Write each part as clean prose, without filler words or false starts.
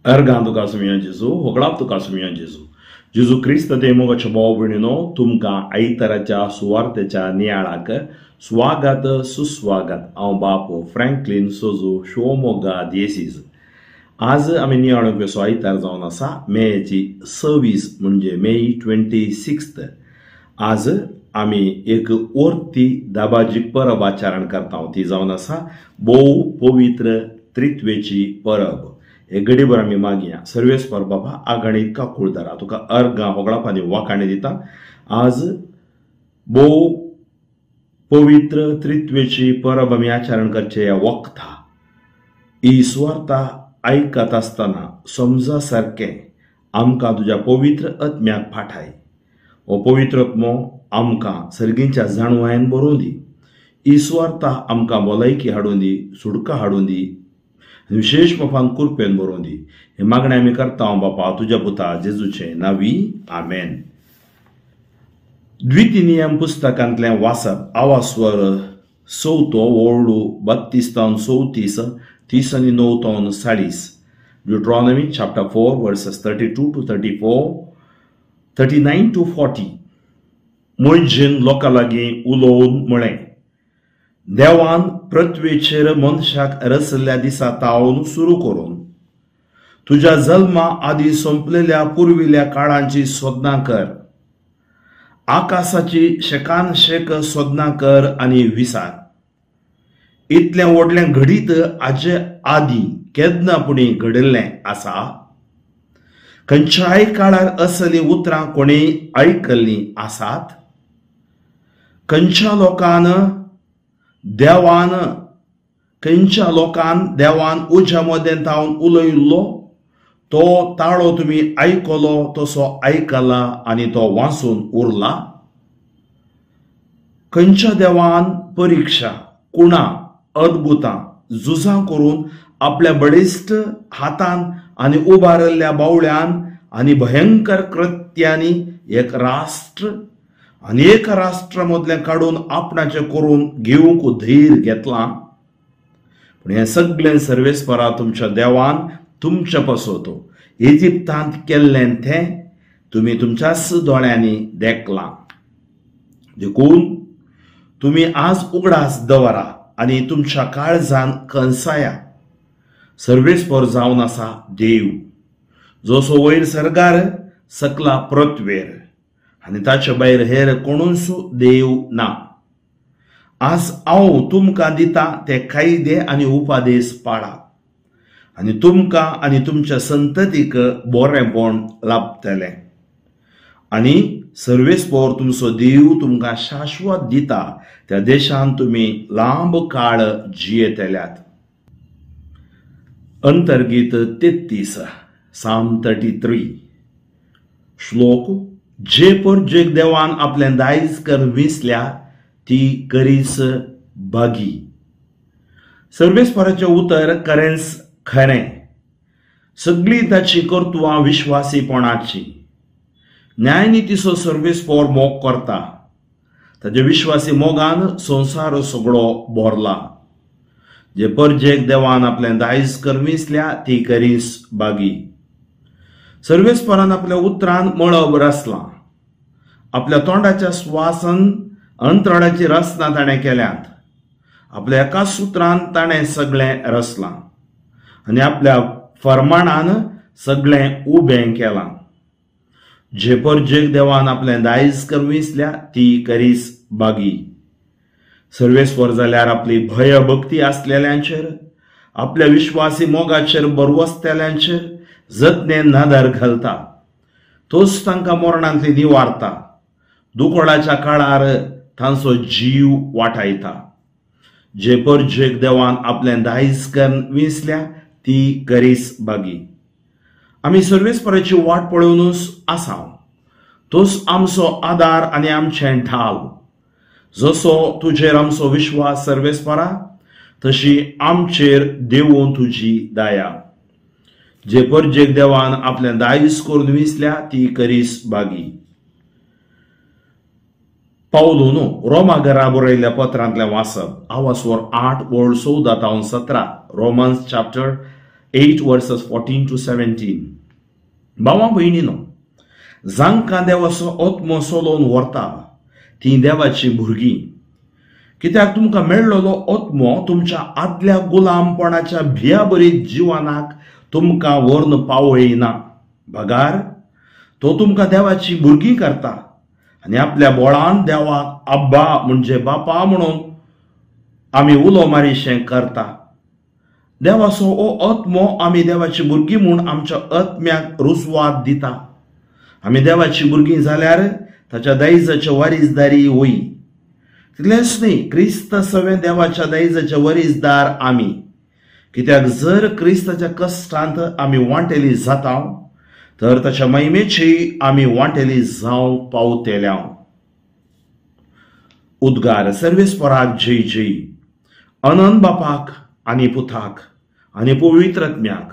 अर्गां तुका सुमया जेजू, होगडाप तुका सुमया जेजू. जेजू क्रिस्त ते मोगाच्या भाव भयणीनो, तुमकां आयताराच्या सुवार्तेच्या नियाळाक स्वागत सुस्वागत. हांव बाप फ्रँकलीन सोजू, शिवमोगा दियेसीज. आज आमी नियाळूंक वेसो आयतार जावन आसा मेची 26, म्हणजे मे 26. आज आमी एक ओर्ती दाबाजीक परब आचरण करता, ती जावन आसा भोव पवित्र त्रित्वेची परब. हे घडीभर आमी मागया सर्वेस्पर बाबा आगणीत काकुळदारा तुका अर्गां होगळाप आनी वाखाणी दिता. आज भोव पवित्र त्रित्वेची परब आमी आचरण करचे ह्या वखता ही सुवार्ता आयकत आसतना समजा सारकें आमकां तुज्या पवित्र आत्म्याक फाठाय. हो पवित्र आत्मो आमकां सर्गींच्या जाणवायेन बरोवन दी. ही सुवार्ता आमकां भलायकी हाडून दी, सुडका हाडून दी, विशेश बापान कुरपेन बरोवन दी. हे मागणें आमी करता हांव बापा तुज्या पुता जेजूचे नावी, आमेन. द्वितीय नियम पुस्तकांतलें वाचप आवास्वर चवथो ओळू 32 तावन 34, 30 आनी 9 तावन 40. Deuteronomy chapter 4 verses 32 to 34, 39 to 40. मोयजेन लोकां लागीं उलोवन म्हळें, देवान पृथ्वेचेर मनशाक रचल्ल्या दिसा तावन सुरू करून तुज्या जल्मा आदी सोंपलेल्या पुर्विल्ल्या काळांची सोदना कर, आकाशाची शेकान शेक सोदना कर आनी विसार. इतलें व्हडलें घडीत आजे आदी केन्ना पुणी घडिल्लें आसा? खंयच्याय काळार असलीं उतरां कोणी आयकल्लीं आसात? खंयच्या लोकान देवान उज्या मदें तावन उलयल्लो तो ताळो तुमी आयकलो तसो आयकला आनी तो वाचून उरला? खंयच्या देवान परिक्षा, कुणां, अद्भुतां, झुजां करून आपल्या बळिश्ट हातान आनी उबारिल्ल्या बावळ्यान आनी भयंकर कृत्यांनी एक राष्ट्र आनी एक राष्ट्रा मदलें काडून आपणाचें करून घेवंक धैर्य घेतलां? पूण हें सगळें सर्वेस्परा तुमच्या देवान तुमच्या पासत इजिप्तांत केल्लें तें तुमी तुमच्याच दोळ्यांनी देखलां. देखून तुमी आज उगडास दवरा आनी तुमच्या काळजान कंसाया, सर्वेस्पर जावन आसा देव, जसो वयर सर्गार सकला पृथ्वेर आनी ताचे भायर हेर कोणूच देव ना. आज हांव तुमकां दिता ते कायदे आनी उपदेश पाळा आनी तुमकां आनी तुमच्या संततीक बरेंपण लाभतलें आनी सर्वेस्पर तुमचो देव तुमकां शाश्वत दिता त्या देशांत तुमी लांब काळ जियेतल्यात. अंतर्गीत 33, साम 33. श्लोक जे परजेक देवान आपलें दायज कर विसल्या ती करीस बागी. सर्वेस्पराचें उतर करेंस खरें, सगळीं ताची कर्तुवां विश्वासीपणाची. न्यायनितीचो सर्वेस्पर मोग करता, ताच्या विश्वासी मोगान संवसार सगळो भरला. जे परजेक देवान आपलें दायज कर विसल्या ती करीस बागी. सर्वेस्परान आपल्या उतरान मळब रचलां, आपल्या तोंडाच्या स्वासन अंतराळाची रचना ताणें केल्यात. आपल्या एका सुत्रान ताणें सगळें रचलां आनी आपल्या फरमाणान सगळें उबें केलां. जे परजेक देवान आपलें दायज कर विसल्या ती करीस बागी. सर्वेस्पर जाल्यार आपली भयभक्ती आसलेल्यांचेर, आपल्या विश्वासी मोगाचेर बरवसतेल्यांचेर जतने नदर घालता. तोच तांकां मरणांतली निवारता, दुकोळाच्या काळार तांचो जीव वाटायता. जे परजेक देवान आपलें दायज कर विसल्या ती करीस बागी. आमी सर्वेस्पराची वाट पळोवनूच आसा, तोच आमचो आदार आनी आमचें ढाल. जसो तुजेर आमचो विश्वास सर्वेस्परा, तशी आमचेर देवून तुजी दया. जे परजेक देवान आपलें दायज करून विसल्या ती करीस बागी. पावलून रोमा घरा बरयल्ल्या पत्रांतलें वाचप आवास्वर 8 ओळ 14 तावन 17. Romans chapter 8 verses 14 to 17. भावा भयणीनो, जांकां देवाचो आत्मो चलोवन व्हरता ती देवाची भुरगीं. कित्याक तुमकां मेळ्ळलो आत्मो तुमच्या आदल्या गुलामपणाच्या भियाभरीत जिवनाक तुमकां व्हरून पावयना, बगार तो तुमकां देवाची भुरगीं करता आनी आपल्या बोळान देवाक आब्बा म्हणजे बापा म्हणून आमी उलो मारीशें करता. देवाचो हो आत्मो आमी देवाची भुरगीं म्हूण आमच्या आत्म्याक रुजवात दिता. आमी देवाची भुरगीं जाल्यार ताच्या दायजाचे वारीसदारी होई. तितलेंच न्ही, क्रिस्त सवें देवाच्या दायजाचे वारीसदार आमी. कित्याक जर क्रिस्ताच्या कश्टांत आमी वांटेली जाता तर ताच्या महिमेची आमी वांटेली जावंक पावतेल्या. उद्गार सर्वेस्पराक जय जय. अनंत बापाक आनी पुताक आनी पवित्र आत्म्याक,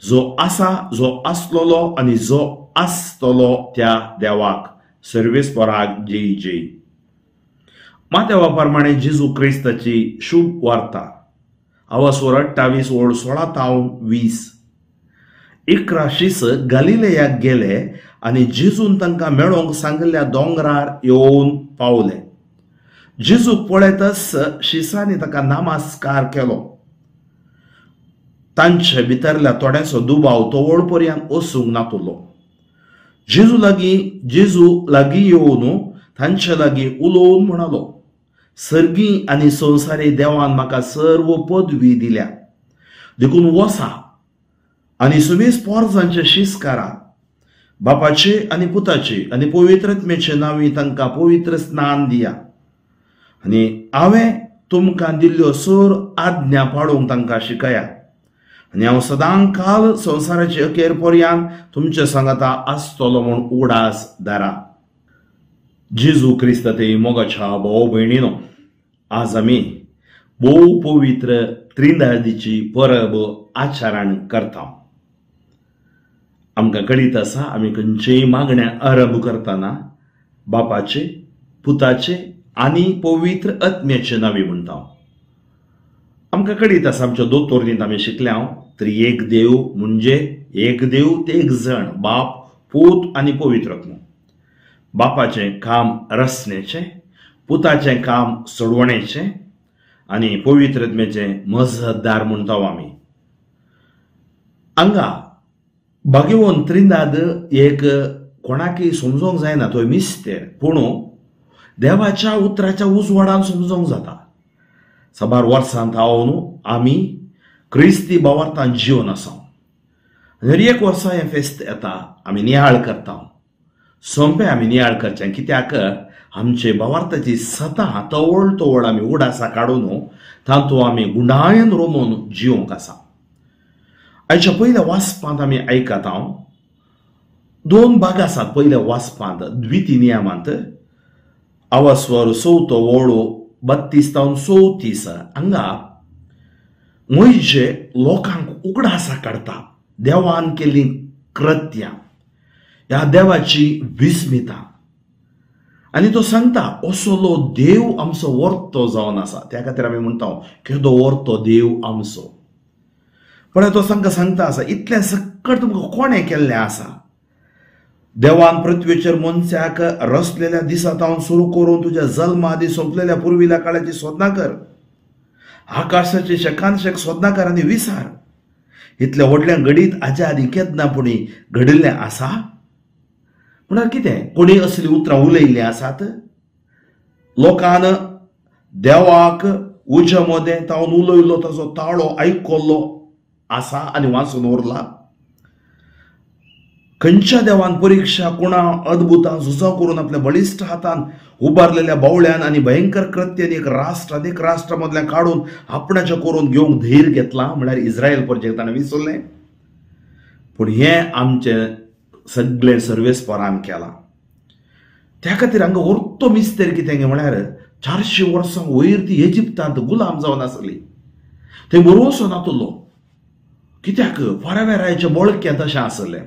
जो आसा, जो आसलोलो आनी जो आसतलो त्या देवाक सर्वेस्पराक जय जय. मात्यावा प्रमाणे जेजू क्रिस्ताची शुभ वार्ता. आवासवर 28 ओळ 16 तावन 20. 11 शीस गालिलेयाक गेले आनी जेजून तांकां मेळोंक सांगिल्ल्या दोंगरार येवन पावले. जेजूक पळयतच शिसांनी ताका नमस्कार केलो. तांचे भितरल्या थोड्यांचो दुबाव तवळ पर्यंत वचूंक नातलो. जेजू लागीं येवन तांचे लागीं उलोवन म्हणालो, सर्गी आनी संवसारी देवान म्हाका सर्व पदवी दिल्या, देखून वसा आनी सुमेस पोरजांचे शीस करा. बापाचे आनी पुताचे आनी पवित्र आत्म्याचे नांवी तांकां पवित्र स्नान दिया आनी हांवें तुमकां दिल्ल्यो सर आज्ञा पाळूंक तांकां शिकया. आनी हांव सदां काल संवसाराचे अखेर पर्यंत तुमचे सांगाता आसतलो म्हूण उगडास धरा. जेजू क्रिस्त ते मोगाच्या भाव भयणीनो, आज आमी भोव पवित्र त्रिंदादीची परब आचरण करता. आमकां कळीत आसा, आमी खंयचेय मागण्या आरंभ करतना बापाचे, पुताचे आनी पवित्र आत्म्याचे नांवी म्हणटा. आमकां कळीत आसा, आमच्या दोतोर्नींत आमी शिकल्या तरी एक देव म्हणजे एक देव ते एक जण, बाप, पूत आनी पवित्र आत्मो. बापाचें काम रचण्याचें, पुताचें काम सोडवण्याचें आनी पवित्र आत्म्याचें मजतदार म्हणटा आमी. हांगा भाग्यवंत त्रिंदाद एक कोणाकय समजोंक जायना तो मिस्तेर, पूण देवाच्या उतराच्या उजवाडान समजोंक जाता. साबार वर्सांत हांव आमी क्रिस्ती भावार्थान जिवन आसा. हर एक वर्सा हें फेस्त येता, आमी नियाळ करता. सोंपें आमी नियाळ करचें, कित्याक आमचे भावार्थाची सतां तवळ तवळ आमी उडासा काडून तातूंत आमी गुंडायन रोमून जिवंक आसा. आयच्या पयल्या वाचपांत आमी आयकता हांव दोन भाग आसात. पयल्या वाचपांत द्विती नियमांत आवास्वर 4 ओळ 32 तावन 34 हांगा म्हजे लोकांक उगडासा काडटा देवान केल्ली कृत्यां, ह्या देवाची विस्मिता. आनी तो सांगता असलो देव आमचो वर्तो जावन आसा. त्या खातीर आमी म्हणटा केदो वर्तो देव आमचो. पण तो तांकां सांगता आसा इतलें सकट तुमकां कोणें केल्लें आसा. देवान पृथ्वीचेर मनशाक रचलेल्या दिसा तावन सुरू करून तुज्या जल्मा आदी सोंपलेल्या पुर्विल्ल्या काळाची सोदना कर, आकाशाची शेकानशेक सोदना कर आनी विसार. इतलें व्हडलें घडीत हाज्या आदी केन्ना पुणी घडिल्लें आसा? म्हळ्यार कितें कोणी असलीं उतरां उलयल्लीं आसात? लोकान देवाक उज्या मदें तावन उलयलो ताचो ताळो आयकल्लो आसा आनी वाचून उरला. खंयच्या देवान परिक्षा कोणा अद्भुतां झुजां करून आपल्या बळिश्ट हातान उबारलेल्या बावळ्यान आनी भयंकर कृत्यान एक राष्ट्र आनी एक राष्ट्रा मदल्यान काडून आपणाचें करून घेवंक धैर्य घेतलां, म्हळ्यार इस्रायल परजेक ताणें विसरलें. पूण हें आमचें सगळें सर्वेस्परान केलां. त्या खातीर हांगा वर्तो मिस्तेर कितें म्हळ्यार 400 वर्सां वयर ती इजिप्तांत गुलाम जावन आसली, थंय बरोसो नातलो. कित्याक फारावेरायचें बळकें तशें आसलें,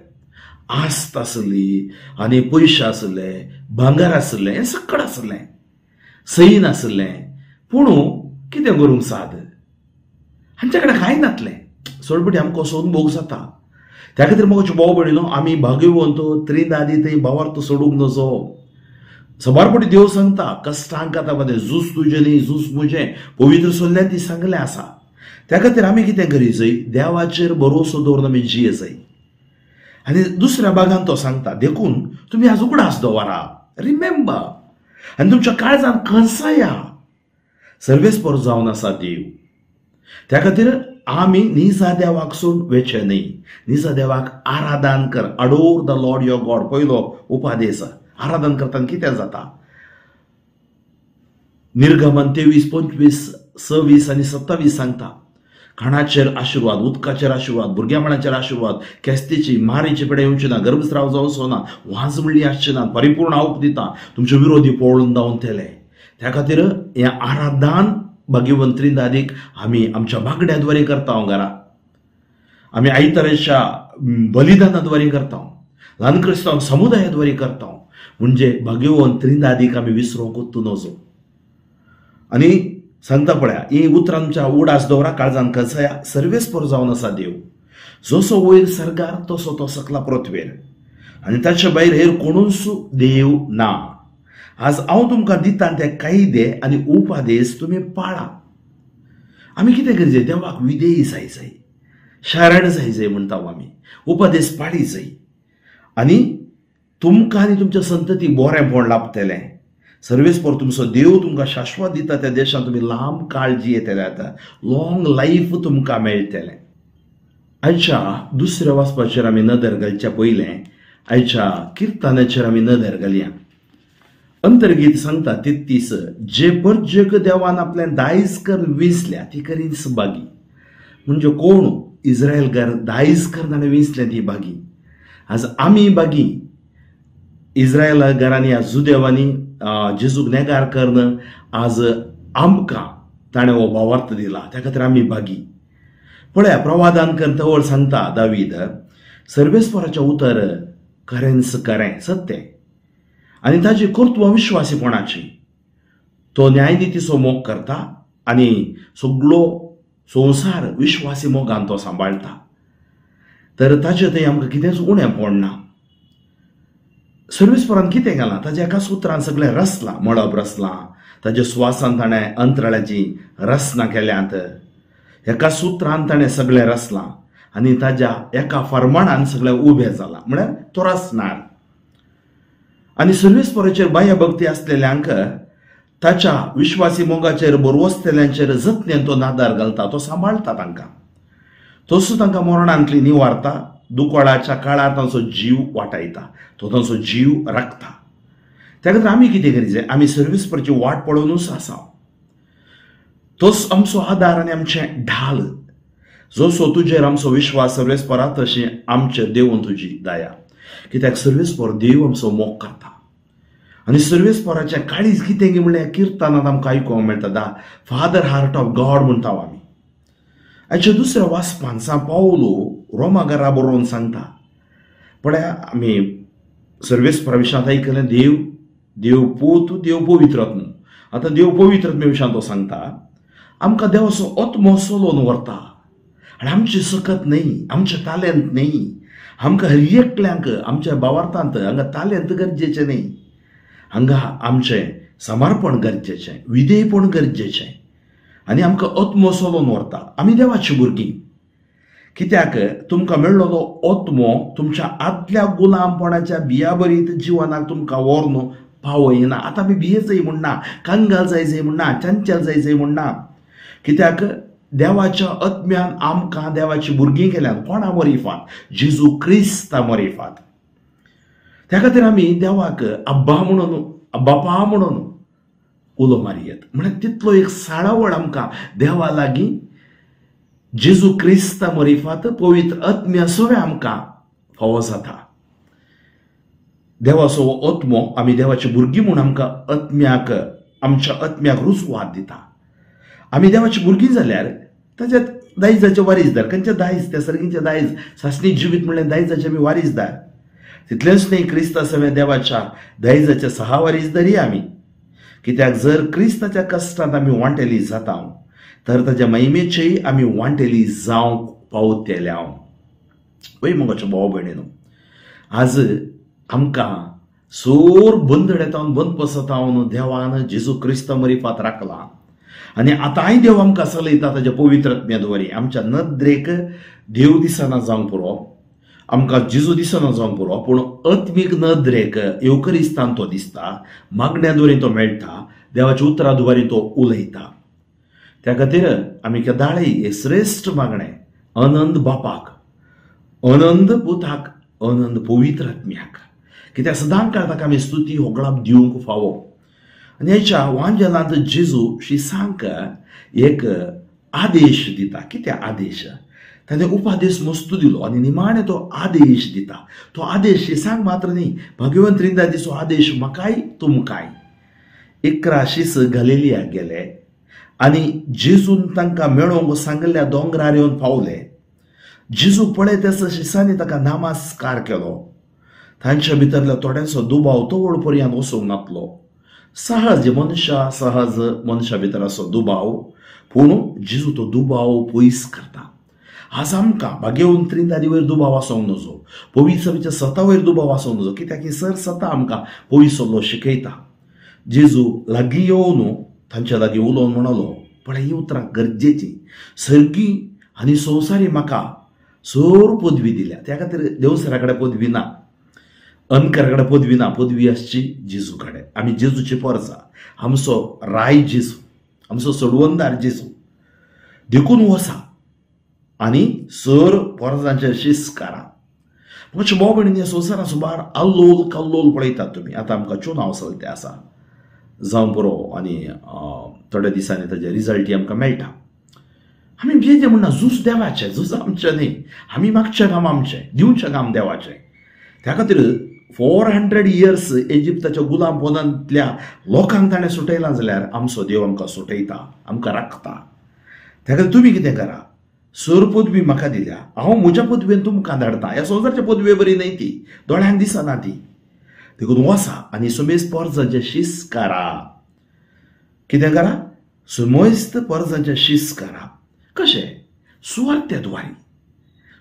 आस्त आसली आनी पयशे आसले, भांगर आसलें, हें सकट आसलें, सैन आसलें. पूण कितें करूंक साद हांचे कडेन कांय नातलें. सोडपटी आमकां असो अनुभव जाता. त्या खातीर म्हाका भाव भयणीनो आमी भाग्यवंत त्रिंदादी थंय भावार्थ सोडूंक नजो. सबारपटी देव सांगता कश्टांक आतां मदें झूज तुजें न्ही झूज म्हजें, पवित्र सोल्ल्यान ती सांगलें आसा. त्या खातीर आमी कितें करी जाय, देवाचेर भरोसो दवरून आमी जिये जाय. आनी दुसऱ्या भागान तो सांगता देखून तुमी आज उगडास दवरा, रिमेंबर, आनी तुमच्या काळजान खंसाया सर्वेस्पर जावन आसा देव. त्या खातीर आमी निजा देवाक सोडून वेचें न्हय, निजा देवाक आराधन कर. Adore the Lord your God पयलो उपादेश. आराधन करतना कितें जाता, निर्गमन 23, 25, 26 आनी 27 सांगता खाणाचेर आशिर्वाद, उदकाचेर आशिर्वाद, भुरग्यापणाचेर आशिर्वाद, केस्तीची मारीची पेडे येवची ना, गर्भस्राव जावचो ना, वाज म्हणली आसची ना, परिपूर्ण आवक दिता, तुमचे विरोधी पळोवन धांवतले. त्या खातीर हें आराधन भाग्यवंत त्रिंदादीक आमी आमच्या बागड्याद्वारे करता, घरा आमी आयताराच्या बलिदानाद्वारे करता, ल्हान क्रिस्तांव समुदायाद्वारे करता. म्हणजे भाग्यवंत त्रिंदादीक आमी विसरूंक नजो. आनी सांगता पळया ही उतरां आमच्या उडास दवरा, काळजान खंसया सर्वेस्पर जावन आसा देव. जसो वयर सर्गार तसो तो सकला पृथ्वेर, आनी ताचे भायर हेर कोणूच देव ना. आज हांव तुमकां दिता ते कायदे आनी उपदेश तुमी पाळा. आमी कितें करी जाय, देवाक विधेयी जाय जाय, शरण जाय जाय म्हणटा आमी, उपदेश पाळी जाय आनी तुमकां आनी तुमच्या संतती बरेंपण लाभतलें. सर्वेस्पर तुमचो देव तुमकां शाश्वत दिता, त्या देशांत तुमी लांब काळ जियेतले, आतां लॉंग लायफ तुमकां मेळटलें. आयच्या दुसऱ्या वाचपाचेर आमी नदर घालच्या पयलें आयच्या किर्तनाचेर आमी नदर घालया. अंतर्गीत सांगता 33, जे परजेक देवान आपल्या दायज कर विंचल्या ती करीच बागी. म्हणजे कोण इस्रायलकार दायज कर ताणें विंचल्या ती बागी. आज आमी बागी इस्रायल घरांनी आज जुदेवांनी जेजूक नेगार करून आज आमकां ताणें हो भावार्थ दिला, त्या खातीर आमी बागी. पळया प्रवादान करून तवळ सांगता दावीद सर्वेस्पराचें उतर खरेंच खरें सत्य आनी ताजी कर्तुवां विश्वासीपणाची. तो न्यायनितीचो मोग करता आनी सगळो संवसार विश्वासी मोगान तो सांबाळटा. तर ताचे थंय आमकां कितेंच उणें पडना. सर्वेस्परान कितें घालां, ताज्या एका सुत्रान सगळें रचलां, मळब रचलां, ताज्या स्वासान ताणें अंतराळाची रचना केल्यात, एका सुत्रान ताणें सगळें रचलां आनी ताज्या एका फर्माणान सगळें उबें जालां, म्हळ्यार तो रचणार. आनी सर्वेस्पराचेर भयभक्ती आसलेल्यांक ताच्या विश्वासी मोगाचेर बरवसतल्यांचेर जतनेन तो नादार घालता, तो सांबाळटा तांकां, तसो तांकां मरणांतली निवारता, दुकळाच्या काळार तांचो जीव वाटायता, तो तांचो जीव राखता. त्या खातीर आमी कितें करी जाय, आमी सर्वेस्पराची वाट पळोवनूच आसा. तोच आमचो आदार आनी आमचें ढाल. जसो तुजेर आमचो विश्वास सर्वेस्परा तशें आमचेर देवून तुजी दया. कित्याक सर्वेस्पर देव आमचो मोग करता. आनी सर्वेस्पराचें काळीज कितें गी म्हणल्यार किर्तनांत आमकां आयकूंक मेळटा, the father heart of God म्हणटा आमी. आयच्या दुसऱ्या वाचपान सांत पावलो रोमा घरा बरोवन सांगता पळया आमी सर्वेस्परा विशांत आयकलें देव, देव पूत, देव पवित्र आत्मो. आतां देव पवित्र आत्म्या विशांत तो सांगता आमकां देवाचो आत्मो चलोवन व्हरता आनी आमची सकत न्हय, आमचें तालेंत न्हय, आमकां हर एकल्यांक आमच्या भावार्थांत हांगा तालेंत गरजेचें न्हय, हांगा आमचें समर्पण गरजेचें, विधेयपण गरजेचें आनी आमकां आत्मो चलोवन व्हरता. आमी देवाची भुरगीं. कित्याक तुमकां मेळ्ळो आत्मो तुमच्या आदल्या गुलामपणाच्या बियाबरीत जिवनाक तुमकां व्हरून पावयना. आतां आमी भिये म्हणना, कंगाल जाय जाय म्हणना, चंचल जाय जाय म्हणना. कित्याक देवाच्या आत्म्यान आमकां देवाची भुरगीं केल्यान. कोणा मरिफात, जेजू क्रिस्ता मरिफात. त्या खातीर आमी देवाक अब्बा म्हणून, बापा म्हणून उलो मारयेत. म्हळ्यार तितलो एक साळावळ आमकां देवा लागीं जेजू क्रिस्ता मरिफात पवित्र आत्म्या सगळें आमकां फावो जाता. देवाचो हो आत्मो आमी देवाची भुरगीं म्हूण आमकां आत्म्याक, आमच्या आत्म्याक रुजवात दिता. आमी देवाची भुरगीं जाल्यार ताच्या दायजाचे वारीसदार. खंयचे दायज, त्या सर्गींचे दायज, सासणी जिवीत म्हणल्यार दायजाचे आमी वारीसदार. तितलेंच न्हय, क्रिस्ता समेत देवाच्या दायजाचे सहा वारीसदारी आमी. कित्याक जर क्रिस्ताच्या कश्टांत आमी वांटेली जाता तर ताच्या महिमेचेय आमी वांटेली जावंक पावतेले हांव. वय मोगाचो भाव भयणीनो, आज आमकां सोर बंदडेतावन बंद पसतावन देवान जेजू क्रिस्ता मरिफात राखला आनी आतांय देव आमकां चलयता ताज्या पवित्र आत्म्या. आमच्या नदरेक देव दिसना जावंक पुरो, आमकां जेजू दिसना जावंक पुरो, पूण आत्मीक नदरेक येवकरिस्तान तो दिसता, मागण्या द्वारे तो मेळटा, देवाच्या उतरा द्वारे तो उलयता. त्या खातीर आमी केदाळय हे श्रेश्ठ मागणें अनंत बापाक, अनंत पुताक, अनंत पवित्र आत्म्याक, कित्याक सदां काळ ताका आमी स्तुती होगळाप दिवंक फावो. आनी हेच्या वांजेलांत जेजू शिसांक एक आदेश दिता. कित्याक आदेश? ताणें उपादेश मस्तू दिलो आनी निमाणें तो आदेश दिता. तो आदेश शिसांक मात्र न्ही, भाग्यवंत त्रिंदादीचो आदेश म्हाकाय तुमकांय. 11 शीस गलिलियाक गेले आनी जेजून तांकां मेळोवंक सांगिल्ल्या दोंगरार येवन पावले. जेजू पळयत आसा शिसांनी ताका नमस्कार केलो. तांच्या भितरल्या थोड्यांचो दुबाव तवळ पर्यंत वचूंक नातलो. सहज मनशा, सहज मनशा भितर असो दुबाव, पूण जेजू तो दुबाव पयस करता. आज आमकां भाग्यवंत त्रिंदादी वयर दुबाव आसूंक नजो, पवित्र सता वयर दुबाव आसूंक नजो, कित्याक की सर सता आमकां पयसलो शिकयता. जेजू लागीं येवन तांच्या लागीं उलोवन म्हणलो, पळय ही उतरां गरजेचीं, सर्गी आनी संवसारी म्हाका सर पदवी दिल्या. त्या खातीर देवसरा कडेन पदवी ना, अनकरा कडेन पदवी ना, पदवी आसची जेजू कडेन. आमी जेजूची परजा, आमचो राय जेजू, आमचो सोडवंदार जेजू. देखून वसा आनी सर परजांचे शीस करा. मातशें भाव भयणींनी संवसारा सुमार आल्लोल कल्लोल पळयतात तुमी. आतां आमकां चुनाव चलते आसा, जावं पुरो, आनी थोड्या दिसांनी ताजे रिजल्ट आमकां मेळटा. आमी भियेचे म्हणना, झूज देवाचें, झूज आमचें न्ही, आमी मागचें काम आमचें, दिवचें काम देवाचें. त्या खातीर 400 इयर्स इजिप्ताच्या गुलाम पोनांतल्या लोकांक ताणें सुटयलां जाल्यार आमचो देव आमकां सुटयता, आमकां राखता. त्या खातीर तुमी कितें करा, सर पदवी म्हाका दिल्या, हांव म्हज्या पदवेन तुमकां धाडटा. ह्या संवसारच्या पदवे बरी न्हय ती, दोळ्यांक दिसना ती. देखून वसा आनी सुमेस्त परजांचें शीस करा. कितें करा? सुमेस्त परजांचें शीस करा. कशें? सुवार्ते द्वारी.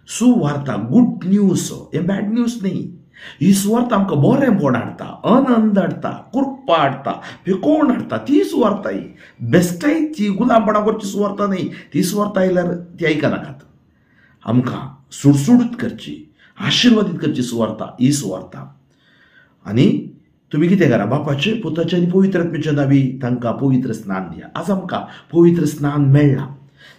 सुवार्ता, गुड न्यूज, हें बॅड न्यूज न्ही. ही सुवार्ता आमकां बरेंपण हाडटा, आनंद हाडटा, कृपा हाडटा, पिकोवण हाडटा. ती सुवार्ता ही बेश्टाय ती गुलामपणा करची सुवार्ता न्ही. ती सुवार्ता आयल्यार ती आयकनाकात. आमकां सुडसुडीत करची, आशिर्वादीत करची सुवार्ता ही सुवार्ता. आनी तुमी कितें करा, बापाचे, पुताचे आनी पवित्र आत्म्याच्या नांवी तांकां पवित्र स्नान दिया. आज आमकां पवित्र स्नान मेळ्ळां.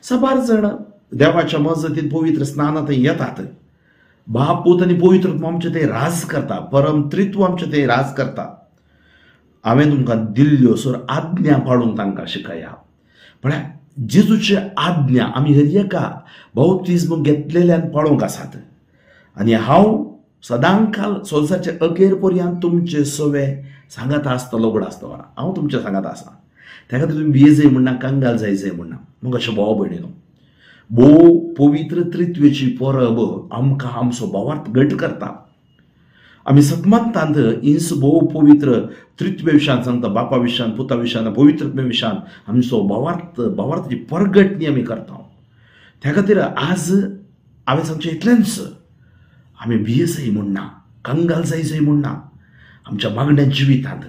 साबार जाण देवाच्या मजतीन पवित्र स्नानांत येतात. बाप, पूत आनी पवित्र आत्मो आमचे ते राज करता, परम त्रित्व आमचे ते राज करता. हांवें तुमकां दिल्ल्यो सर आज्ञा पाळूंक तांकां शिकया. म्हळ्यार जेजूची आज्ञा आमी हर एका बाप्तिज्म घेतलेल्यान पाळूंक आसात. आनी हांव सदांकाल संवसारचे अखेर पर्यंत तुमचे सवे सांगात आसतलो, उगड आसतलो, हांव तुमच्या सांगात आसा. त्या खातीर तुमी भियेजय म्हणना, कंगाल जायजय म्हणना. मग अशें भाव भयणीनो, भोव पवित्र त्रित्वेची परब आमकां आमचो भावार्थ घट करता. आमी सतमंतांत इंस भोव पवित्र त्रित्वे विशयान सांगता, बापा विशयान, पुता विशयान, पवित्र विशयान आमचो भावार्थ, भावार्थाची परगटणी आमी करता. त्या खातीर आज हांवें सांगचें इतलेंच, आमी भियेसय म्हणना, कंगाल जायजय म्हणना. आमच्या मागण्या जिवितांत,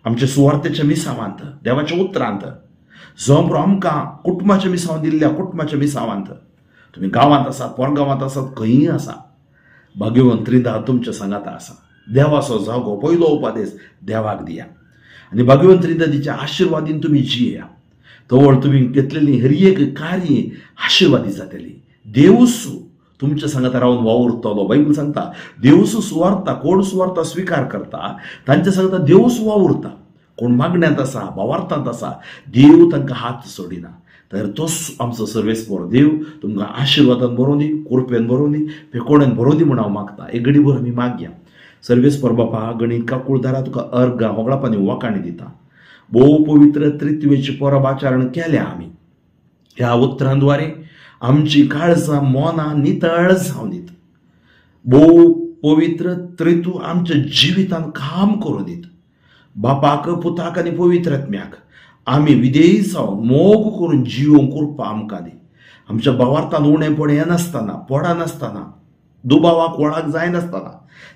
आमच्या सुवार्थेच्या मिसावांत, देवाच्या उतरांत, जावं आमकां कुटुंबाच्या मिसांव दिल्ल्या कुटुंबाच्या मिसावांत, तुमी गांवांत आसात, पोरगांवांत आसात, खंयीय आसा, भाग्यवंत त्रिंदा तुमच्या सांगाता आसा. देवाचो जागो पयलो उपादेश देवाक दिया आनी भाग्यवंत त्रिंदादीच्या आशिर्वादीन तुमी जिया. तवळ तुमी घेतलेली हर एक कार्य आशिर्वादी जातली. देवसू तुमच्या सांगाता रावन वावुरतलो. बायबल सांगता देवसू सुवार्ता, कोण सुवार्ता स्विकार करता तांच्या सांगता देवसू वावुरता. कोण मागण्यांत आसा, भावार्थांत आसा, देव तांकां हात सोडिना. तर तोच आमचो सर्वेस्पर देव तुमकां आशिर्वादान बरोवन दी, कृपेन बरोवन दी, पेकोड्यान बरोवन दी म्हूण हांव मागता. एक घडीभर आमी मागया. सर्वेस्पर बापा, गणीत काकुळदारा तुका अर्घां होगळाप आनी वाखाणी दिता. भोव पवित्र त्रित्वेची परब आचरण केल्या आमी. ह्या उतरांद्वारे आमची काळजां मनां नितळ जावन दीत. भोव पवित्र त्रित्व आमच्या जिवितांत काम करून दीत. बापाक, पुताक आनी पवित्र आत्म्याक आमी विधेयी जावन मोग करून जिवोवंक कृपा आमकां दी. आमच्या भावार्थान उणेपण येनासतना, पडनासतना, दुबावाक वळाक जायनासतना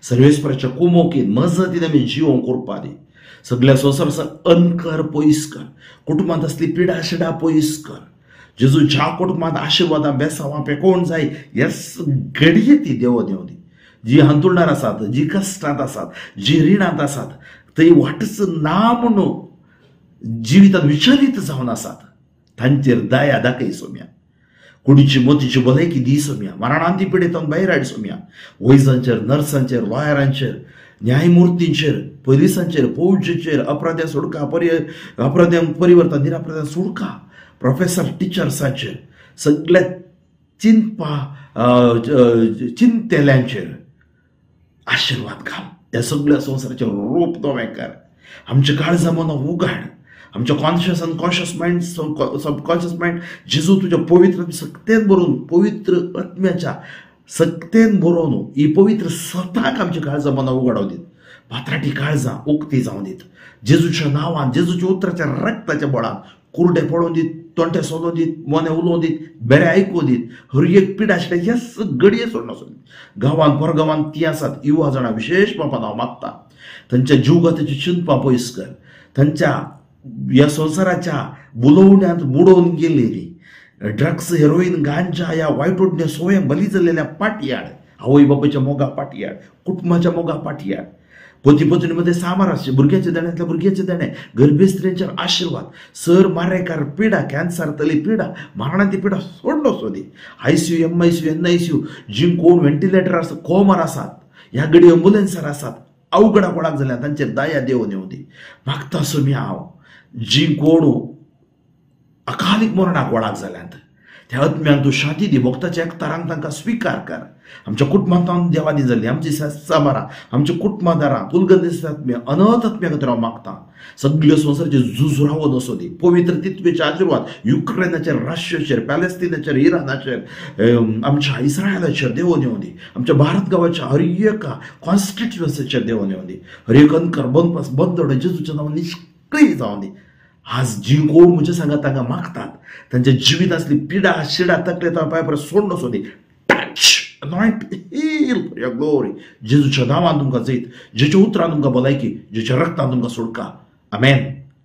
सर्वेस्पराच्या कुमोकीन मजतीन आमी जिवोवंक करपा दी. सगल्या संवसाराचो अनकर पयस कर, कुटुंबांत आसली पिडा शिडा पयस कर. जेजू ज्या कुटुंबांत आशिर्वादां बेसांवां पेकोवन जाय ह्या घडये ती देव देव दी. जी हांतुळणार आसात, जी कश्टांत आसात, जी रिणांत आसात, थंय वाटच ना म्हणून जिवितांत विचलित जावन आसात तांचेर दया दाखय सोम्या. कुडीची मोतीची भलायकी दी सोम्या. मरणांती पिडेतान भायर हाड सोम्या. वैजांचेर, नर्सांचेर, लॉयरांचेर, न्यायमुर्तींचेर, पोलिसांचेर, फौजेचेर, अपराध्यां सोडका, अपराध्यांक परिवर्तन निरापराध्यां सोडका, प्रोफेसर टिचर्सांचेर, सगळ्या चिंतपा चिंतेल्यांचेर आशिर्वाद घाल. ह्या सगळ्या संवसाराचें रूप नवें कर. आमच्या काळजा मनां उगाड. आमच्या conscious unconscious mind, subconscious mind जेजू तुज्या पवित्र सक्तेन भरून, पवित्र आत्म्याच्या सक्तेन भरून ही पवित्र सताक आमच्या काळजा मनां उगाडोवं दीत. पात्राटी काळजां उक्ती जावं दीत. जेजूच्या नांवान, जेजूच्या उतराच्या रक्ताच्या बळान कुरडे पडोवन दीत, तोंटे सोदोवन दीत, मोने उलोवन दीत, बेरे आयकूं दीत. हर एक पिडा आशिल्ल्या ह्या घडये सोडना सोदीत. गांवांत परगांवांत ती आसात युवा जाणां विशेश बापान हांव मागता तांच्या जिवघाताची चिंतपां पयस कर. तांच्या ह्या संवसाराच्या बुलोवण्यांत बुडोवन गेलेली ड्रग्स, हेरोईन, गांजा ह्या वायट ओडण्या सोयांक बली जाल्लेल्या पाटयाड, आवय बापायच्या मोगा पाटयाड, कुटुंबाच्या मोगा पाटयाड, पती पत्नी मध्ये सामार आसचे, भुरग्याचे देण्यांतल्या भुरग्याचे देणे, गर्भस्त्रियांचेर आशिर्वाद, सर मारेकार पिडा, कॅन्सर तली पिडा, मरणांती पिडा सोडलो सोदी. आयसीयू, एमआयसीयू, एनआयसीयू जी कोण व्हेंटिलेटर आसा, कोमार आसात, ह्या घडी एम्बुलन्सार आसात, अवघडा कोणाक जाल्यार तांचेर दया देवून येवं दी. मागता सोमी हांव जी कोण अकालीक मरणाक वळाक जाल्यात त्या आत्म्यान तूं शांती दी. भक्ताच्या एकतारांक तांकां स्विकार कर. आमच्या कुटुंबांत देवानी जाल्ली आमची सामारां, आमच्या कुटुंबादारां, पुलगंदेस आत्म्या, अनंत आत्म्या खातीर हांव मागता. सगळ्या संवसाराचेर झुजरावन असो दी. पवित्र तित्वेचे आशिर्वाद युक्रेनाचेर, रशियाचेर, पॅलेस्टिनाचेर, इराणाचेर, आमच्या इस्रायलाचेर देवून येवं दी. आमच्या भारत गांवाच्या हर एका कॉन्स्टिट्युअन्सीचेर देवून येवं दी. हर एक अनकर बंदपास बंद जेजूच्या नांवान निश्क्रीय जावं दी. आज जी कोण म्हज्या सांगा तांकां मागतात तांच्या जिवीत आसली पिडा शिडा तकले पांय परत सोडनो सोदी. Touch, anoint, heal for your glory. जेजूच्या नांवान तुमकां जैत, जेच्या उतरान तुमकां भलायकी, जेच्या रक्तान तुमकां सोडका. आमेन,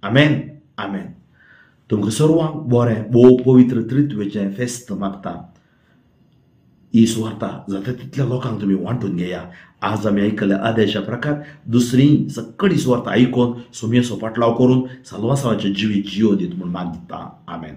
आमेन, आमेन. तुमकां सर्वांक बरें भोव पवित्र त्रित्वेचें फेस्त मागता. ही सुवार्ता जाता तितल्या लोकांक तुमी वांटून घेया. आज आमी आयकल्या आदेशा प्रकार दुसरी सगळी सुवार्ता आयकून सोमयेचो पाटलाव करून साल्वासांवाचें जिवीत जियो दीत म्हूण मागता. आमेन.